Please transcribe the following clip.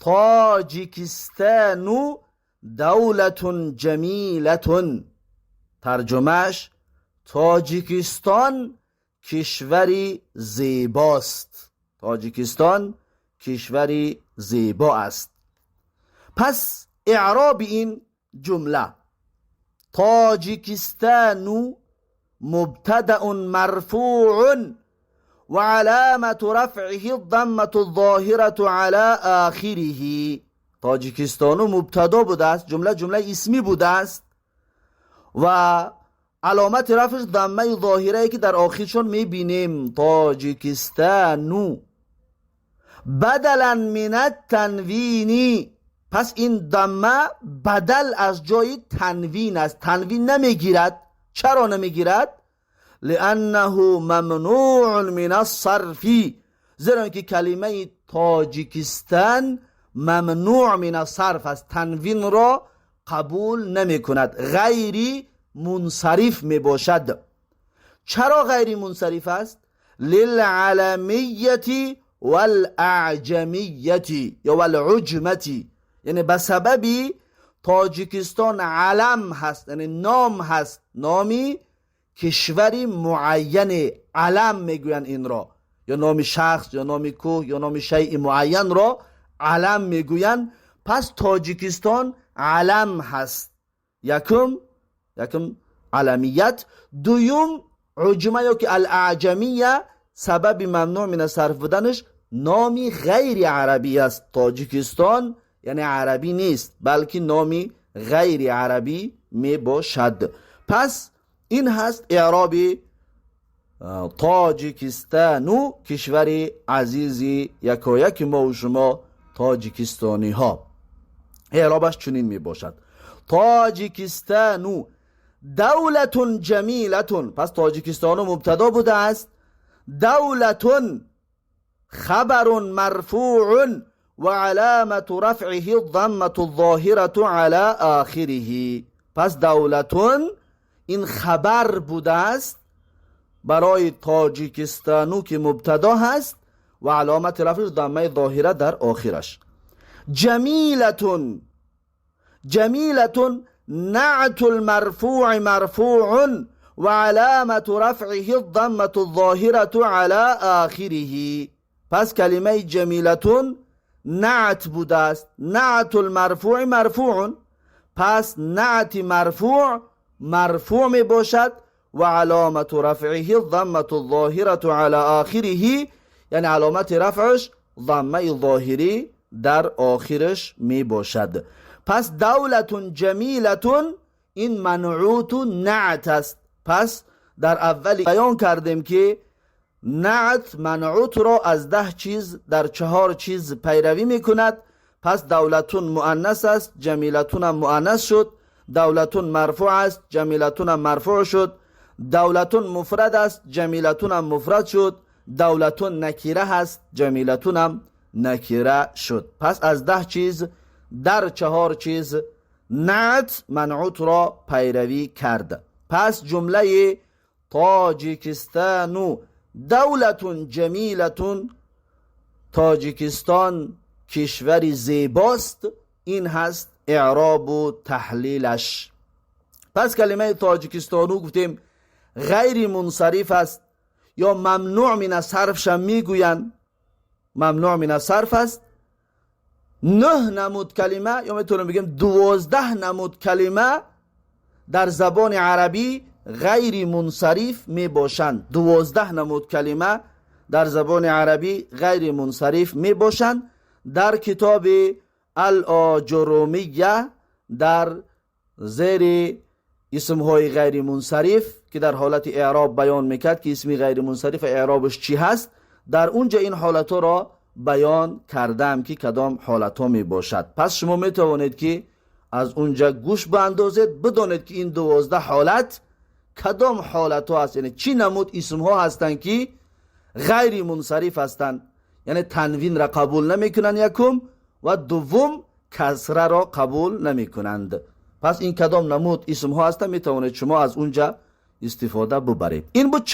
Тоҷикистану давлатун ҷамилатун. Тарҷумааш: Тоҷикистон кишвари зебост. Тоҷикистон кишвари зебо аст. Пас эъроби ин ҷумла: Тоҷикистану мубтадаун марфуун ва аломату рафъиҳи даммату зоҳирату ала охириҳи. Тоҷикистону мубтадо будааст, ҷумла ҷумлаи исмӣ будааст ва аломати рафъш даммаи зоҳирае, ки дар охиршон мебинем. Тоҷикистану бадалан минат танвини. Пас ин дамма бадал аз ҷои танвин аст, танвин намегирад. Чаро намегирад? Лианнаҳу мамнуун мин ассарфи, зеро ки калимаи Тоҷикистан мамнӯъ мин ассарф аст, танвинро қабул намекунад, ғайри мунсариф мебошад. Чаро ғайри мунсариф аст? Лилъаламияти валъаҷамияти ё валъуҷмати, яъне ба сабаби Тоҷикистон алам ҳаст, яъне ном ҳаст, номи кишвари муайяне алам мегӯянд инро, ё номи шахс, ё номи кӯҳ, ё номи шайъи муайянро алам мегӯянд. Пас Тоҷикистон алам ҳаст. Якум аламият, дуюм уҷма ё ки алаҷамия. Сабаби мамнӯъ мина сарф буданаш номи ғайри арабӣ аст. Тоҷикистон яъне арабӣ нест, балки номи ғайри арабӣ мебошад. Пас ин ҳаст эъроби Тоҷикистану, кишвари азизи якояки мову шумо, тоҷикистониҳо. Эъробаш чунин мебошад: Тоҷикистану давлатун ҷамилатун. Пас Тоҷикистону мубтадо будааст, давлатун хабарун марфуун ва аломату рафъиҳи даммату зоҳирату ала охириҳи. Пас давлатун ин хабар будааст барои Тоҷикистану, ки мубтадо ҳаст, ва аломати рафъиш даммаи зоҳира дар охираш. Ҷамилатун, ҷамилатун наъту лмарфуи марфуун ва аломату рафъиҳи даммату зоҳирату ала охириҳи. Пас калимаи ҷамилатун наът будааст, наъту лмарфуи марфуун. Пас наъти марфуъ марфуъ мебошад ва аломату рафъиҳи даммату зоҳирату ала охириҳи, яъне аломати рафъш даммаи зоҳирӣ дар охираш мебошад. Пас давлатун ҷамилатун ин манъуту наът аст. Пас дар аввали баён кардем, ки наът манъутро аз 10 чиз дар чаҳор чиз пайравӣ мекунад. Пас давлатун муаннас аст, ҷамилатунам муаннас шуд, давлатун марфуъ аст, ҷамилатунам марфуъ шуд, давлатун муфрад аст, ҷамилатунам муфрад шуд, давлатун накира ҳаст, ҷамилатунам накира шуд. Пас аз 10 чиз дар чаҳор чиз наът манъутро пайравӣ кард. Пас ҷумлаи Тоҷикистану давлатун ҷамилатун, Тоҷикистон кишвари зебост, ин ҳаст эъробу таҳлилаш. Пас калимаи Тоҷикистону гуфтем ғайри мунсариф аст ё мамнӯъ мина сарфшам мегӯянд, мамнӯъ мина сарф аст. Нӯҳ намуд калима ё метавонем бигем 12 намуд калима дар забони арабӣ ғайри мунсариф мебошанд. 12 намуд калима дар забони арабӣ ғайри мунсариф мебошанд. Дар китоби Ал-Оҷурумия дар зери исмҳои ғайри мунсариф, ки дар ҳолати эъроб баён мекард, ки исми ғайри мунсариф эъробаш чӣ ҳаст, дар унҷа ин ҳолатҳоро баён кардам, ки кадом ҳолатҳо мебошад. Пас шумо метавонед, ки аз унҷа гӯш баандозед, бидонед, ки ин 12 ҳолат кадом ҳолатҳо аст, яъне чӣ намуд исмҳо ҳастанд, ки ғайри мунсариф ҳастанд, яъне танвинра қабул намекунанд якум ва дуввум касраро қабул намекунанд. Пас ин кадом намуд исмҳо ҳастанд, метавонед шумо аз унҷа истифода бубаред. Ин буд.